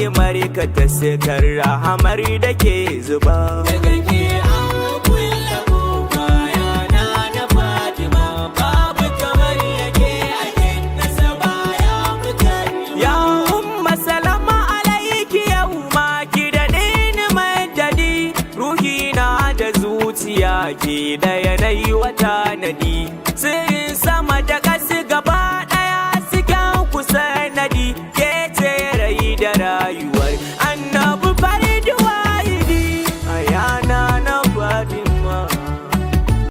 Fadimar ka ta sikar rahamar da ke zuba. Daga ke an kulle kofa yana na Fatima, babu kamar yake ake nasaba ya fitar. Ya Umma, salama alaiki, yau ma ki daɗe ni madadi. Ruhina da zuciya ke da yanayi wata nadi.